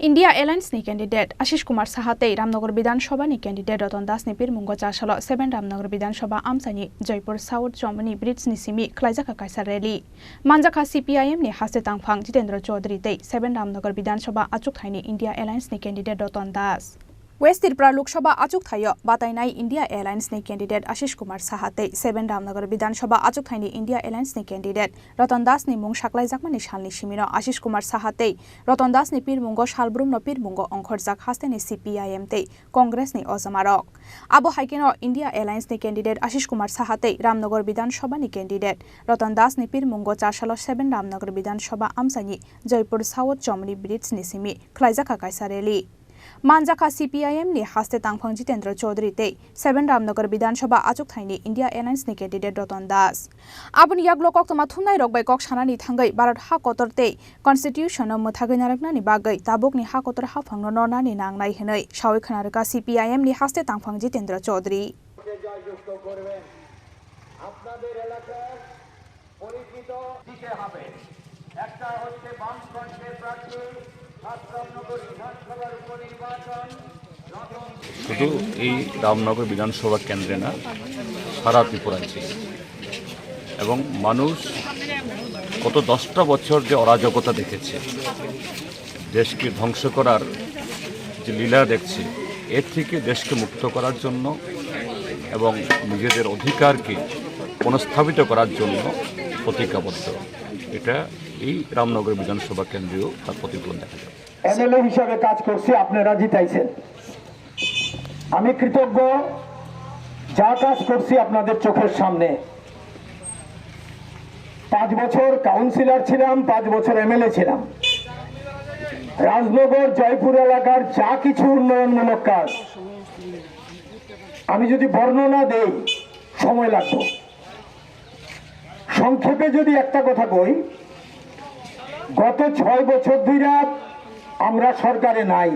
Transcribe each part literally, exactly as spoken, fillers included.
India Alliance ni candidate Ashish Kumar Saha tei Ramnagar Bidhan Sabha ni candidate Ratan Das ni pirmungo chasalo seven Ramnagar Bidhan Sabha amchaini Jaipur South Chomoni Bridge ni simi khlaijak kha kaisa rally. Manjakha C P I M ni haste tangphang Jitendra Chaudhary tei seven Ramnagar Bidhan Sabha achukthai ni India Alliance ni candidate Ratan Das. West Tripura Lok Sabha achukthai o batainai India Alliance ni candidate Ashish Kumar Saha tei seven Ramnagar Bidhan Sabha achukthai ni India Alliance ni candidate Ratan Das ni mung saklaijakmani salni simino Ashish Kumar Saha tei Ratan Das ni pirmungo salbrumno pirmungo ongkhorjak hasteni C P I M tei Congress ni ojamarok. Abo hai kheno India Alliance ni candidate Ashish Kumar Saha tei Ramnagar Bidhan Sabha ni candidate Ratan Das ni pirmungo chasalo seven Ramnagar Bidhan Sabha amchaini Jaipur South Chomoni Bridge ni simi khlaijak kha kaisa rally. Manjakha C P I M ni haste tangphang Jitendra Chaudhary tei seven Ramnagar Bidhan Sabha achukthai ni India Alliance ni candidate Ratan Das. Aboni yagulo koktwma thumnai rok bai kok sanani thangwi Bharat ha kotor tei Constitution no mwthagwi narwknani bagwi tabukni ha kotor haphangno nornani nangnai hwnwi sawi khwnarwkha C P I M ni haste tangphang Jitendra Chaudhary. জয়যুক্ত করবেন। আপনাদের এলাকার পরিচিত দিতে হবে। একটা হচ্ছে বামফ্রন্টের প্রার্থী সাত রামনগর বিধানসভার উপনির্বাচন রতন শুধু এই রামনগর বিধানসভা কেন্দ্রে না, সারা ত্রিপুরাঞ্চলে। এবং মানুষ গত দশটা বছর যে অরাজকতা দেখেছে, দেশকে ধ্বংস করার যে লীলা দেখছে, এর থেকে দেশকে মুক্ত করার জন্য এবং নিজেদের অধিকারকে পুনঃস্থাপিত করার জন্য প্রতিজ্ঞাবদ্ধ। এটা এই রামনগর বিধানসভা কেন্দ্রেও তার প্রতিফলন দেখা যাবে। এমএলএ হিসাবে কাজ করছি, আপনারা জিতাইছেন। আমি কৃতজ্ঞ, যা কাজ করছি আপনাদের চোখের সামনে। পাঁচ বছর কাউন্সিলর ছিলাম, পাঁচ বছর এমএলএ ছিলাম। রাজনগর জয়পুর এলাকার যা কিছু উন্নয়নমূলক কাজ, আমি যদি বর্ণনা দেই, সময় লাগবে। সংক্ষেপে যদি একটা কথা কই, গত ছয় বছর ধইরা আমরা সরকারে নাই,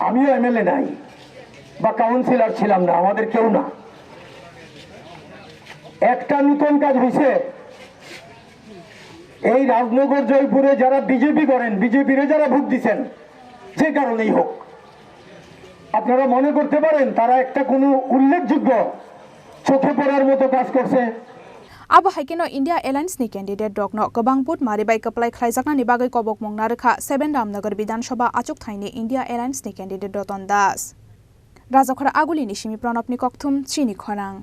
আমিও এমএলএ নাই বা কাউন্সিলর ছিলাম না, আমাদের কেউ না। একটা নতুন কাজ হইছে, এই রাজনগর জয়পুরে যারা বিজেপি করেন, বিজেপিরে যারা ভোট দিছেন, যে কারণেই হোক, আপনারা মনে করতে পারেন তারা একটা কোনো উল্লেখযোগ্য চোখে পড়ার মতো কাজ করছে? Abo hai kheno India Alliance ni candidate rokno kwbang vote mari bai kwplai khlaijaknani bagwi kobokmung narwkha seven Ramnagar Bidhan Sabha achukthai ni India Alliance ni candidate Ratan Das. Rajakhor Aguli ni simi Pranab ni kokthum chini khorang.